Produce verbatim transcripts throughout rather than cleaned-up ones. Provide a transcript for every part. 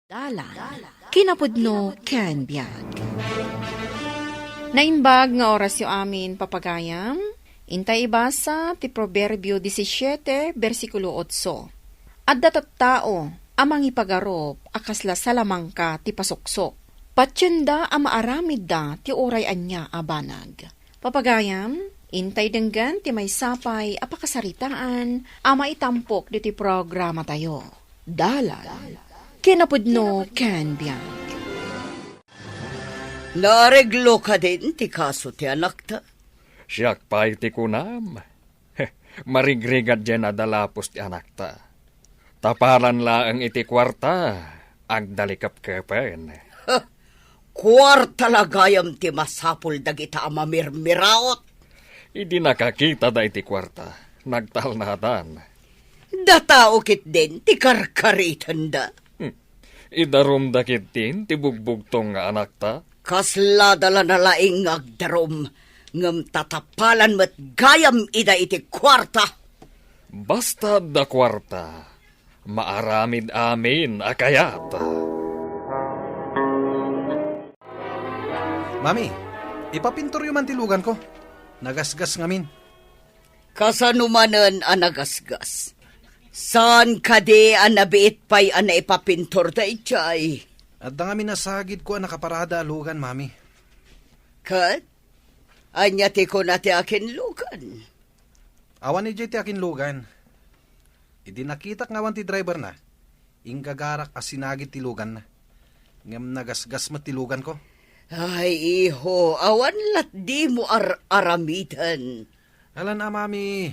Dalan, kinapudno ken biag. Naimbag nga orasyo amin, papagayam. Intay ibasa ti Proverbio disisiete, bersikulo otso. Adda tattao a mangipagarup a kasla salamangka ti pasuksok. Patienda a maaramidda ti uray ania a banag. Papagayam, intay denggen ti maysa pay a pakasaritaan a maitampok ditoy programatayo. Dalan, kinapudno ken biag. Naareglo kadin ti kaso ti anakta? Siak pay ti kunam. Marigrigat diay nadalapos ti anakta. Taparan laeng iti kuarta, agdalikepkepen. Kuarta la gayam ti masapul dagita a mamirmiraot. Idi nakakitada iti kuarta, nagtalnatan. Datao ketdin ti karkaritenda. Hmm. Idarumda ketdin ti bugbugtong nga anakta. Kaslada la nalaing nga agdarum, ngem tatapalan met gayam ida iti kuarta. Basta adda kuarta, maaramid amin a kayat. Mami, ipapintoryo man ti luganko. Nagasgas ngamin. Kasano manen a nagasgas? Saan kadi a nabiit pay a naipapintorda idiay? Adda ngamin a sagidko a nakaparada a lugan, Mami. Ket? Ania ti kuna ti akinlugan? Awan idiay ti akinlugan. Idi nakitak nga awan ti driverna, inggagarak a sinagid ti luganna. Ngem nagasgas met ti luganko. Ay, iho, awan latdimo ar-aramiden. Alan a, Mami,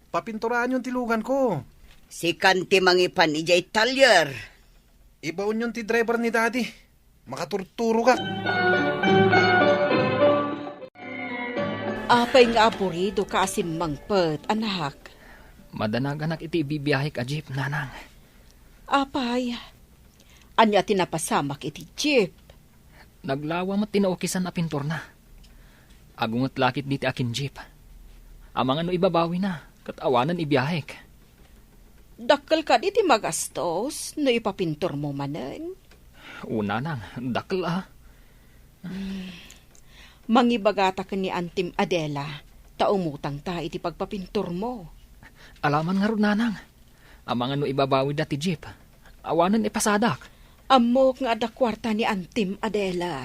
papintoraanyon ti luganko. Sikan ti mangipan idiay talyer. Ibaonyon ti driver ni Daddy. Makaturturogak. Apay nga aburidoka a simmangpet, anak? Madanaganak iti ibibiahek a jeep, nanang. Apay, ania ti napasamak iti jeep? Naglawa met ti naukisan a pintorna. Agunget la ketdi ti akin jeep. Amangan no ibabawina, ket awanen ibiahek. Dakkel kadi ti magastos no ipapintormo manen? O, nanang, dakkel a. Hmm. Mangibagata ken ni Antim Adela, ta umutangta iti pagpapintormo. Alaman ngarud, nanang. Amangan no ibabawida ti jeep. Awanen ipasadak. Ammok nga adda kuarta ni Antim Adela.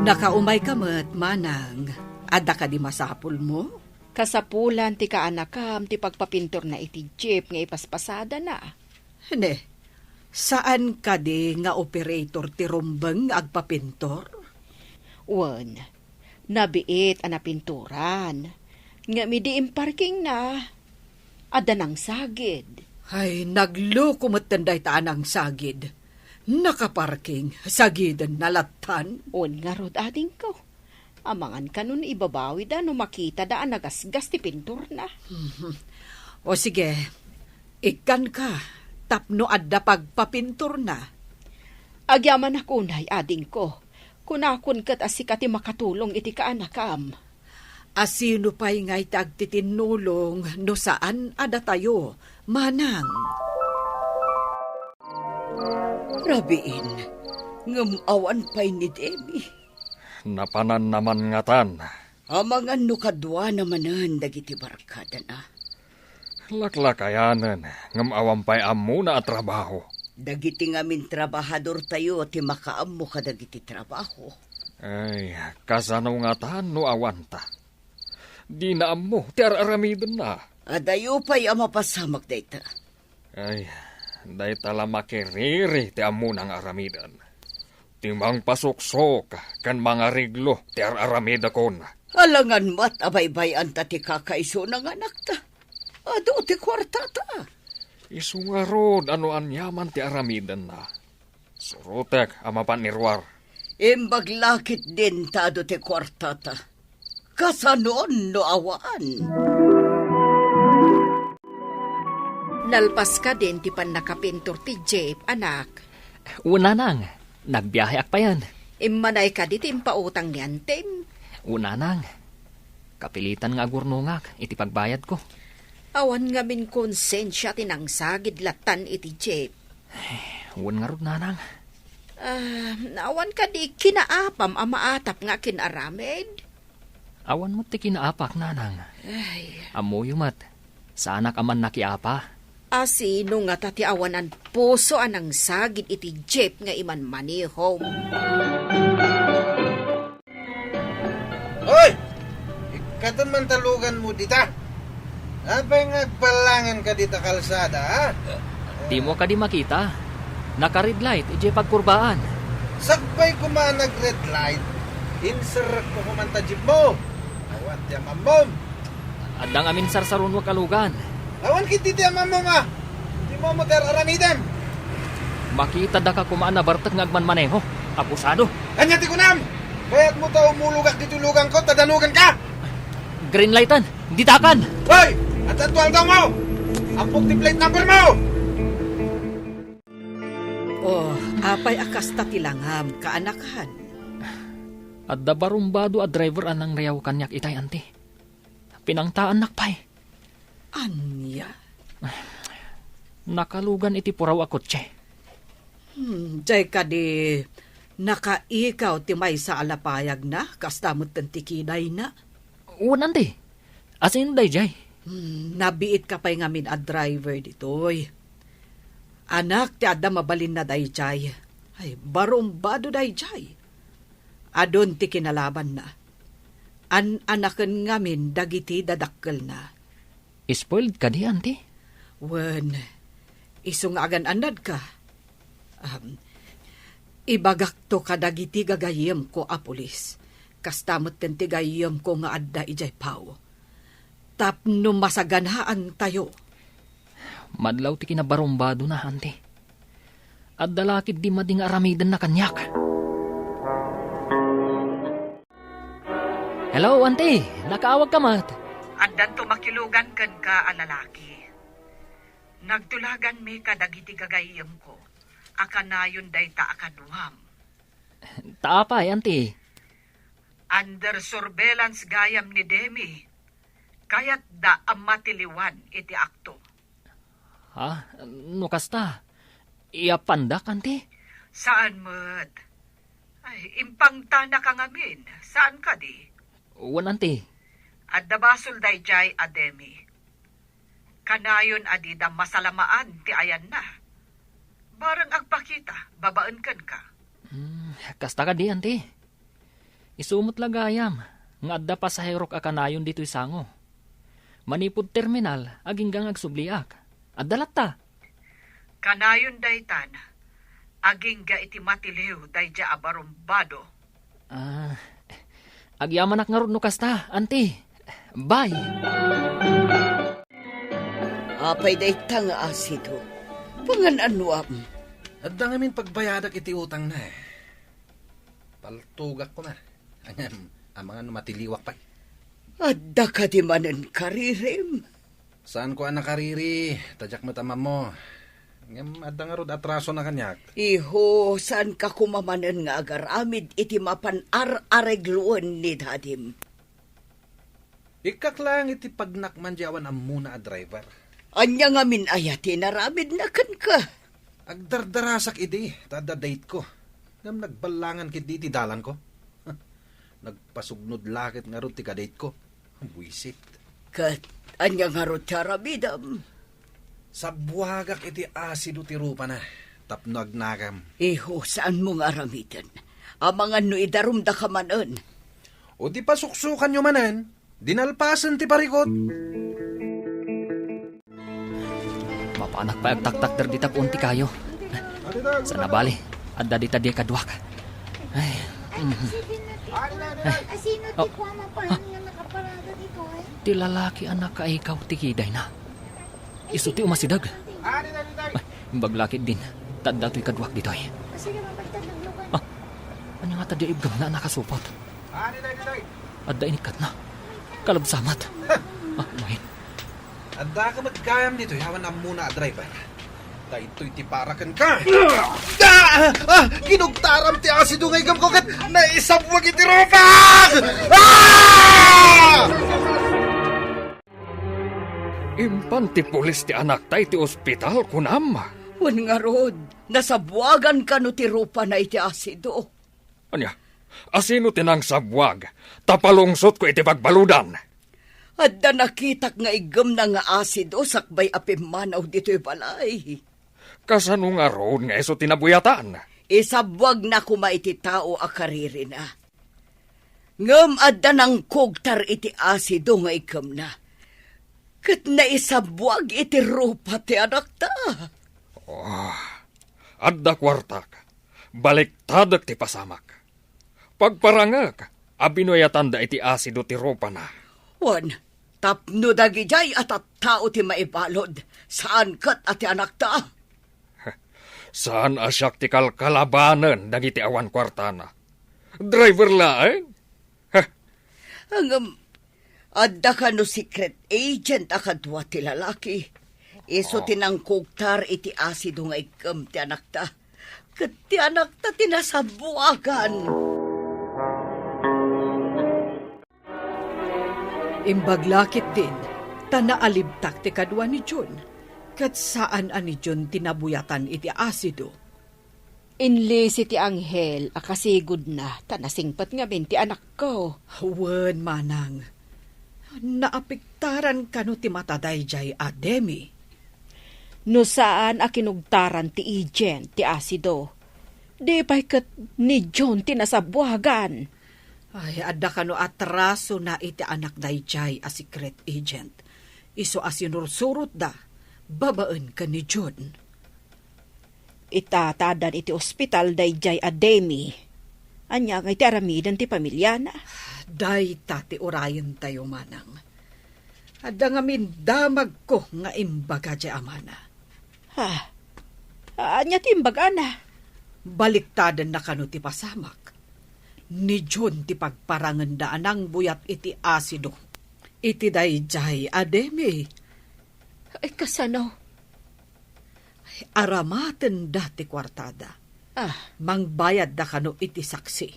Nakaumayka met, manang. Adda kadi masapulmo? Kasapulan ti kaanakam ti pagpapintorna iti jeep nga ipaspasadana. Ne, saan kadi nga operator ti rumbeng nga agpapintor? Wen, nabiit a napintoran. Ngem idi imparkingna, adda nangsagid. Ay, nagloko metten dayta a nangsagid. Nakaparking, sagidenna lattan. Wen ngarud, adingko. Amangan kano no ibabawida no makitada a nagasgas ti pintorna. Mhm. O sige, ikkanka tapno adda pagpapintorna. Agyamanak unay, adingko. Kunakon ket a sika ti makatulong iti kaanakam. A sino pay ngay ti agtitinnulong no saan a datayo, manang? Rabiin, ngem awan pay ni Demi. Napananna man ngatan. Amangan no kaduana manen dagiti barkadana. Laklakayanen, ngem awan pay ammona a trabaho. Dagiti ngamin trabahadortayo ti makaammo kadagiti trabaho. Ay, kasano ngatan no awanta? Dina ammo ti ar-aramidenna. Adayo pay a mapasamak dayta. Ay, dayta la makiriri ti ammona nga aramiden. Ti mangpasuksok ken mangareglo ti ar-aramidakon. Alangan met a baybay-anta ti kakaisuna nga anakta. Adu ti kuartata. Isu ngarud a no aniaman ti aramidenna. Surotek a mapan ni Ruar. Imbag la ketdin ta adu ti kuartata. Kasanon no awan? Nalpas kadin ti pannakapintor ti jeep, anak? Unanang, nagbiaheak payen. Immanay kadi ti impautang ni Antim? Unanang, kapilitan nga agurnongak iti pagbayadko. Awan ngamin konsensia ti nangsagid latan iti jeep. Wen ngarud, nanang. Ah, awan kadi kinaapam a maatap nga kin-aramid? Awan met ti kinaapak, nanang. Ay. Ammoyo met, saanak a mannakiapa. A sino ngata ti awanan puso a nangsagid iti jeep nga imanmanehom? Hoy! Ikkaton man ta luganmo dita. Apay nga agballanganka dita kalsada, ha? Dimo kadi makita? Naka-red light idiay pagkurbaan. Sakbay koma a nag-red light, inserrekko koma ta jeepmo. Awan ti amammom. Adda ngamin sarsarunoak a lugan. Awan ketdi ti amammom a. Dimo met ar-aramidem. Makitadaka koma a nabartek nga agmanmaneho. Abusado. Ania ti kunam? Kayatmo ta umulogak ditoy luganko ta danuganka? Green lightan. Ditakan. Hoy! Addanto aldawmo! Ampok ti plate number mo! Oh, apay a kasta ti langam, kaanakan? Adda barumbado a driver a nangriaw kaniak itay, anti. Pinangtaannak pay. Ania? Nakalugan iti puraw a kotse. Hmm, jay kadi nakaikaw ti maysa a lapayagna, kasta metten ti kidayna? Wen, anti. Asino dayjay? Hmm, nabiitka pay ngamin a driver ditoy. Anak ti adda mabalinna dayjay. Ay, barumbado dayjay. Adun ti kinalabanna. An-anaken ngamin dagiti dadakkelna. Spoiled kadi, anti? Wen, isu nga agan-annadka. Um, ibagakto kadagiti gagayyemko a pulis. Kasta metten ti gayyemko nga adda idiay Pau. Tapno masaganaantayo. Madlaw ti kinabarumbadona, anti. Adda la ketdi madi nga aramidenna kaniak. Hello, anti. Nakaawagka met. Addanto makilugan kenka a lalaki. Nagtulaganmi kadagiti gagayyemko a kanayon dayta a kaduam. Ta apay, anti? Under surveillance gayam ni Demi. Kayatda a matiliwan iti akto. Ha? No kasta, iyapandak, anti? Saan met. Ay, impangtanaka ngamin. Saan kadi? Wen, anti. Adda basol dayjay a Demi. Kanayon a dida masalamaan ti ayanna. Bareng agpakita babaen kenka. Hmm, kasta kadi, anti? Isu met la gayam nga adda pasaherok a kanayon ditoy sango. Manipud terminal, agingga nga agsubliak. Adda latta. Kanayon daytan, agingga iti matiliw daydiay a barumbado. Ah, agyamanak ngarud no kasta, anti. Bye. Apay dayta nga asido? Pangan-anuam? Adda ngamin pagbayadak iti utangna. Paltogak koma. Ngem, amangan no matiliwak pay. Adda kadi manen karirim? Saanko a nakariri, ta diak met ammo. Ngem adda ngarud atrasona kaniak. Iho, saanka koma manen nga agaramid iti mapan ar-aregloen ni dadim? Ikkak laeng iti pagnakman di awan ammona a driver. Ania ngamin aya ti inaramidna kenka? Agdardarasak idi, ta adda date ko. Ngem nagballangan ketdi iti dalanko. Nagpasugnod la ket ngarud ti ka-date ko. Buisit. Ket ania ngarud ti aramidem? Sabbuagak iti asido ti rupana tapno agnakam. Iho, saanmo nga aramiden? Amangan no idarumdaka manen. O di pasuksukanyo manen, dinalpasen ti parikut. Mapanak pay agtaktakder dita puon ti kayo. Sana bali, adda dita di kaduak. Ay, mhm. Ay. Oh. Ti lalaki a nakaikaw ti kidayna. Isu ti umasideg. Ay, imbag la ketdin, ta adda toy kaduak ditoy. Ah, ania ngata di ibgamna a nakasupot? Adda inikkatna. Kalabsamat. Ah, umayen. Addaka met gayam ditoy awan ammona a driver. Daytoy ti para kenka. Ah! Ah! Kinugtaram ti asido nga igamko ket naisabwag iti rupak! Ah! Impan ti pulis ti anakta iti ospital, kunam? Wen ngarud, nasabuagan kano ti rupana iti asido. Ania, asino ti nangsabuag? Ta palungsotko iti pagbaludan. Adda nakitak nga iggemna nga asido sakbay a pimmanaw ditoy balay. Kasano ngarud nga isu ti nabuyatan? Isabuagna koma iti tao a karirina. Ngem adda nangkugtar iti asido nga iggemna, ket naisabuag iti rupa ti anakta. Oh, adda kuartak. Baliktadek ti pasamak. Pagparangek a binuyatanda iti asido ti rupana. Wen, tapno dagidiay a tattao ti maibalud, saan ket a ti anakta. Saan a siak ti kalkalabanen dagiti awan kuartana. Driver laeng? Heh. Ngem, adda kano secret agent a kadua ti lalaki? Isu ti nangkugtar iti asido nga iggem ti anakta. Ket ti anakta ti nasabuagan. Imbag la ketdin, ta naalibtak ti kadua ni Jun, ket saan a ni Jun ti nabuyatan iti asido. Inlisi ti anghel a kasigudna, ta nasingpet ngamin ti anakko. Wen, manang, naapektaran kano ti mata daydiay a Demi? No saan a kinugtaran ti agent ti asido, di pay ket ni Jun ti nasabuagan. Ay, adda kano atrasona iti anak daydiay a secret agent. Isu a sinursurotda babaen ken ni Jun. Ita ta addan iti ospital daydiay a Demi. Ania ngay ti aramiden ti pamiliana? Dayta ti urayentayo, manang. Adda ngamin damagko nga imbaga diay amana. Ha? Ania ti imbagana? Baliktadenna kano ti pasamak. Ni Jun ti pagparangenda a nangbuyat iti asido iti daydiay a Demi. Ay, kasano? Aramatenda ti kuartada. Ah. Mangbayadda kano iti saksi.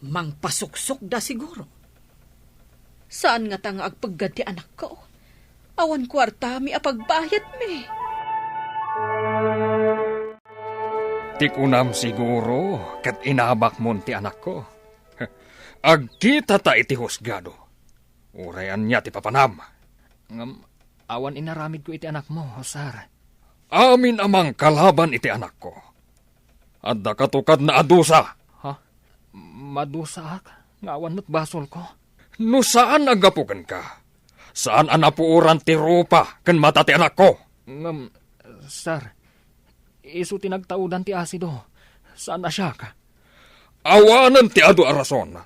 Mangpasuksokda siguro. Saan ngata nga agpeggad ti anakko? Awan kuartami a pagbayadmi. Ti kunam siguro, ket inabakmon ti anakko. Agkitata iti husgado. Uray ania ti papanam. Ngem, awan inaramidko iti anakmo, sir. Amin a mangkalaban iti anakko. Adda katukadna a dusa. Ha? Madusaak nga awan met basolko? No saan a gapu kenka, saan a napuoran ti rupa ken mata ti anakko. Ngem, sir, isu ti nagtaudan ti asido. Saan a siak. Awanen ti adu a rason.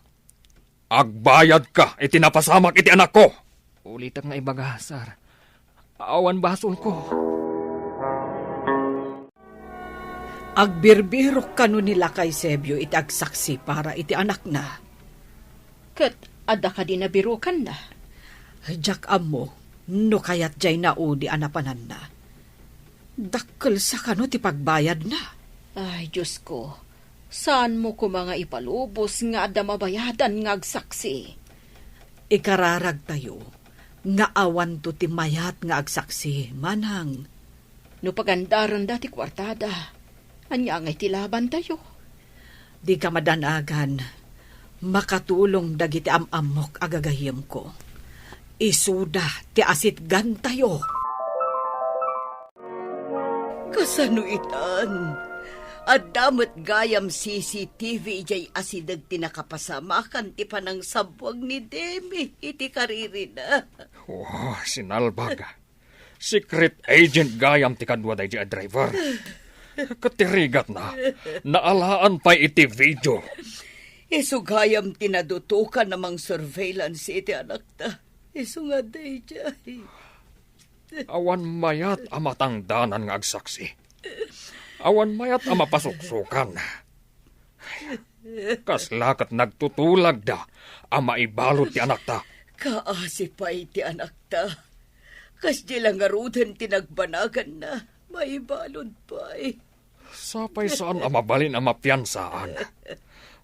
Agbayadka iti napasamak iti anakko. Ulitek nga ibaga, sir. Awan basolko. Agbirbirok kano ni Lakay Sebio iti agsaksi para iti anakna. Ket adda kadi nabirukanna? Diak ammo no kayat diay naudi a napananna. Dakkel sa kano ti pagbayadna. Ay, Diosko, saanmo koma nga ipalubos nga adda mabayadan nga agsaksi. Ikararagtayo nga awanto ti mayat nga agsaksi, manang. No pagandaranda ti kuartada, ania ngay ti labantayo? Dika madanagan, makatulong dagiti am-ammok a gagayyemko. Isuda ti asitgantayo. Kasano itan? Adda met gayam C C T V idiay asideg ti nakapasamakan ti panangsabuag ni Demi iti karirina. Oh, sinalbag. Secret agent gayam ti kadua daydi a driver. Ket ti rigatna, naalaan pay iti video. Isu gayam ti nadutokan a mangsurveillance iti anakta. Isu nga daydiay. Awan mayat a matangdanan nga agsaksi. Awan mayat a mapasuksokan. Kasla ket nagtutulagda a maibalud ti anakta. Kaasi pay ti anakta. Kasdi la ngaruden ti nagbanaganna, maibalud pay. Sapay saan a mabalin a mapiansaan.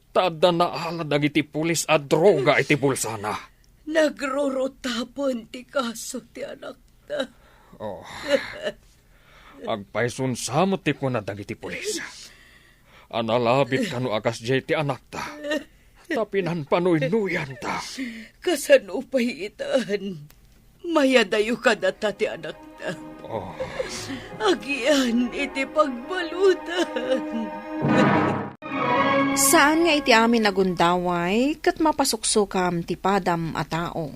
Ta adda naala dagiti pulis a droga iti bulsana. Nagrurutapen ti kaso ti anak. Oh. Agpayson sa met ti kuna dagiti pulis. Analabit kano a kasdiay ti anakta. Ta pinanpanuynoyanta. Kasano pay itan? Mayadayo kadata ti anakta. Oh. Agian iti pagbaludan. Saan nga iti amin a gundaway ket mapasuksukam ti padam a tao.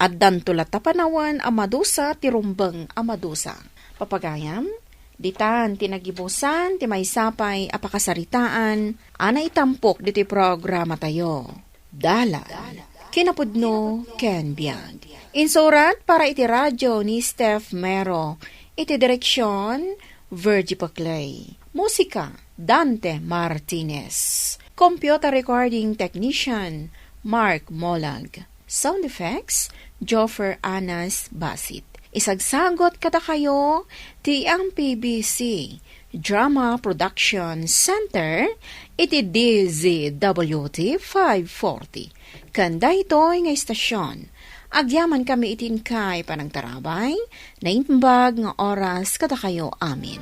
Addanto latta panawen a madusa ti rumbeng a madusa. Papagayam, ditan ti nagibusan ti maysa pay a pakasaritaan a naitampok ditoy programatayo. Dalan, kinapudno ken biag. Insurat para iti radio ni Steph Mero. Iti direksion, Virgie Paclay. Musika, Dante Martinez. Computer recording technician, Mark Molag. Sound effects, Joffer Anas Basit. Isagsagot kadakayo ti M P B C Drama Production Center iti D Z W T five forty. Ken daytoy nga istasion, agyaman kami iti inkay panangtarabay, naimbag nga oras kadakayo amin.